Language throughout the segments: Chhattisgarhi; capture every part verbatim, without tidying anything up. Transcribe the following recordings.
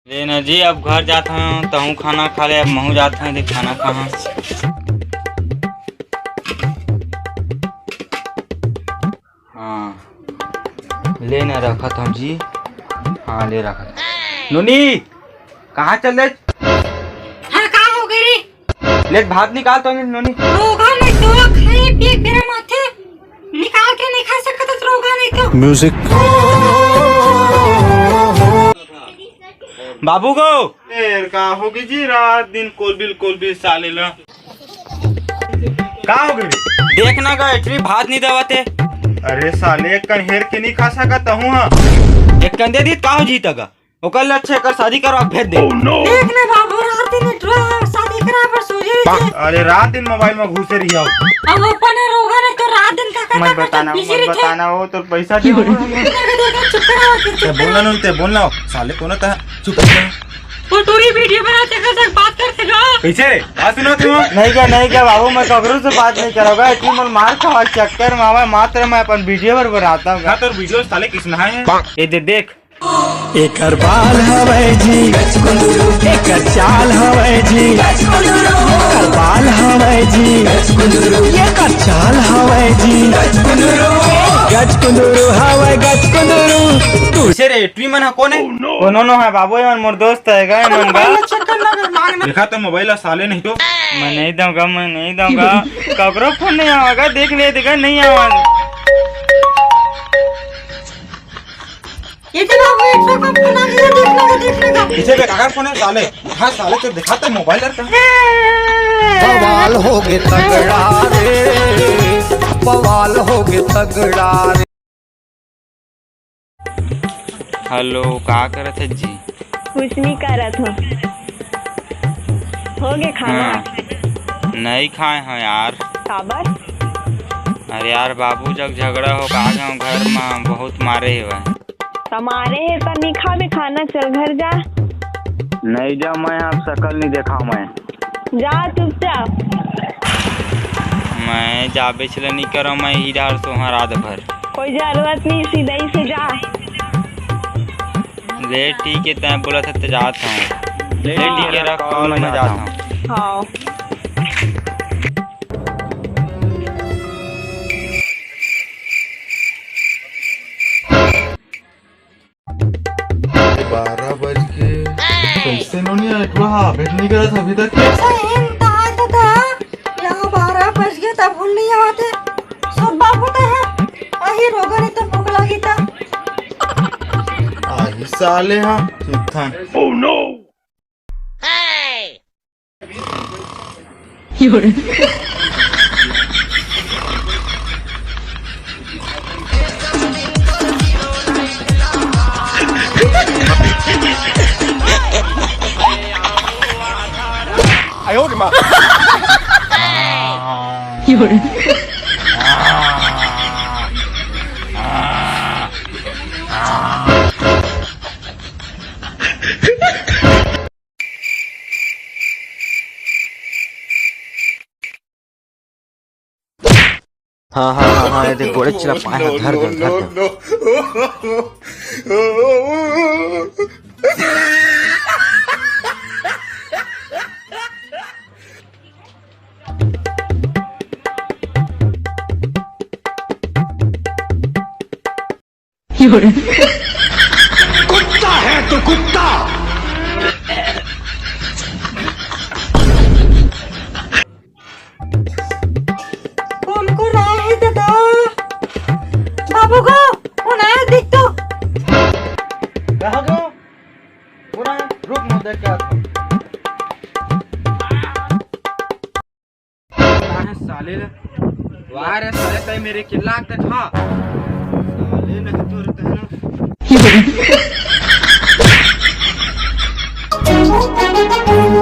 ले ना जी, अब घर जात हूँ, तहूँ खाना खा ले, अब महूँ जात हूँ, देख खाना खाहूँ। हाँ, ले ना रखत हूँ जी। हाँ, ले रखत हूँ। नोनी, कहाँ चल दे? हाँ, का हो गई रे? ले भात निकाल तो नोनी। रोगा नहीं तो खाए पिए के बेरा माथे निकाल के नहीं खा सकत तो रोगा नहीं तो। म्यूजिक। बाबू गो। ए, का होगे जी, रात दिन कोलबिल कोलबिल साले ला। का होगे रे? देख ना गा, एटरी भात नहीं देवत हे। अरे साले, एक कन हेर के नहीं खा सकत हूँ हाँ। एक कन दे दी, का हो जीत गा? ओकर ले अच्छा एकर शादी करवा भेज दे। देख ना बाबू, रात दिन एटरा शादी करा पर सूझे रहिथे। अरे रात दिन मोबाइल में घुसे रही हो। अब अपन रोगा नहीं तो रात दिन का मत करता बताना, बिजी मत रहिथे। बताना, वो तो पैसा दे। चुप करा, चुप ते बोलना करा। नहीं, ते बोलना, साले कोनो ता चुप कर। वो टूरी वीडियो बनाते कर तक बात करते ना। कैसे रे? बात सुनो तुम। नहीं क्या, नहीं क्या बाबू, मैं ककरो से बात नहीं करोगा। इतनी मन मार खावा चक्कर में आवा, मात्र मैं अपन वीडियो पर बनाता हूँ। हाँ, तो वीडियो साले किसने है? ये दे देख। एकर बाल हवै जी, एकर चाल हवै जी, एकर बाल हवै जी, एकर चाल हवै जी, गजकुंदरू हवै गजकुंदरू। तू से रे, टुई मन ह कोन हे? कोनो नो हे बाबू, ये मन मोर दोस्त हे गा, ये मन गा। देखा तो मोबाइल ला साले नहीं तो। मैं नहीं दूंगा, मैं नहीं दूंगा। ककरो फोन नहीं आवेगा, देख ले, देखा नहीं आवेगा। ये तो बाबू, एक सौ का फोन आ गया, देख लेगा, देख लेगा। पीछे पे काकर फोन है साले? हाँ साले, तो दिखाते मोबाइल यार। बवाल होगे तगड़ा रे, बवाल होगे तगड़ा रे। हेलो, का करत हे जी? कुछ नहीं करत हो। होगे खाना? हाँ, नहीं खाए हो यार। काबर? अरे यार, बाबू जग झगड़ा हो गा हे घर में, बहुत मारे हेवय। त मारे हे त नहीं खाबे खाना, चल घर जा। नहीं जा, मैं अब शकल नहीं देखा मैं। जा चुपचाप। मैं जाबे चले नहीं करो, मैं इही डार सोहा रात भर। कोई जरूरत नहीं, सीधा ही से जा। ले ठीक है, तैं बोला था तो जात हूँ। ले ठीक है, रख कॉल, मैं जात हूँ। हाँ। बारह बज के कैसे नोनी आए? पूरा हाँ, भेंट नहीं करा था अभी तक। अच्छा, एम कहा था, था। यहाँ बारह बज गए, तब भूल नहीं आते। सब बाबू तो है। आही रोगा नहीं तो भूख लगी था। आही साले हाँ, सुत्थन। Oh no! हाँ, हाँ, हाँ, हाँ, ये देख, गोड़े चिला पाए, हाँ, धर, धर, धर, धर। कुत्ता है तू, कुत्ता। कौन कौन आया है दादा? बाबू को कौन आया देख तो। कहाँ गो? कौन आया? रुक, मैं देख के आता हूँ। कहाँ है साले रे? वाह रे साले, तय मेरे के लाग तक खा। साले नहीं तो रहता है ना।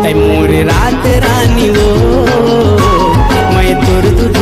ऐ मोरे रात रानी वो, मैं तोर दूध